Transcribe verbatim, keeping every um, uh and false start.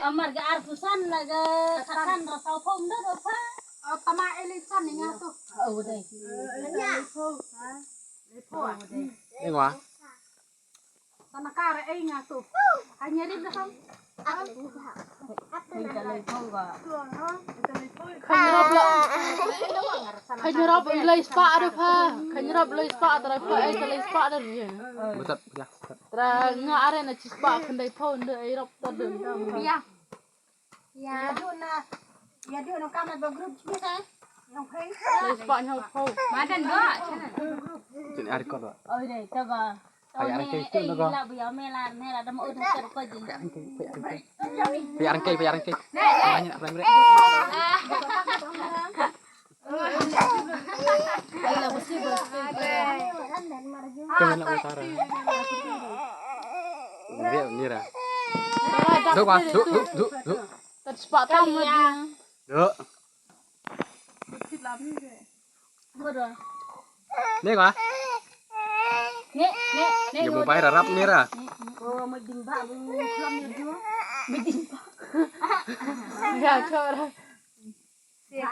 Amar ga arphew san la ga khatsan ra saw phew da do pha. Oh, tama elisan ni nga tu. Oh, dei. Elisan ni phew, ha? Ni phew, ah. Eng wa? Tama ka ra ei nga tu. Ha nya ri da sam. Ni ka lei phew ga. Khañ rop la. Khañ rop lei spah da pha. Khañ rop lei spah da pha. Ei ka lei spah da ri. Betul, ya. Tra nga are na chi spah khyndai phew nda ei rop ta dun. Ya. Ya du na, ya du na ka ma ba group chi sa. Nong phei. Lei spah nong phew. Madan do. Chin ar ko do. Oi dei ta ba. Payar ke tu na ba. La bu ya me la me la da ma u da ko ji. Payar ke, payar ke. Payar ke, payar ke. Payar ke. Kami nak utara. Dia nira. Duk, Mak, duk, duk, duk, duk. Tat sepak tam lagi. Duk. Ni, Mak. Ni, ni, ni. Dia mau bayar Arab nira. Oh, meding ba bu kelam ni tu. Meding ba. Ya, cor. Ya,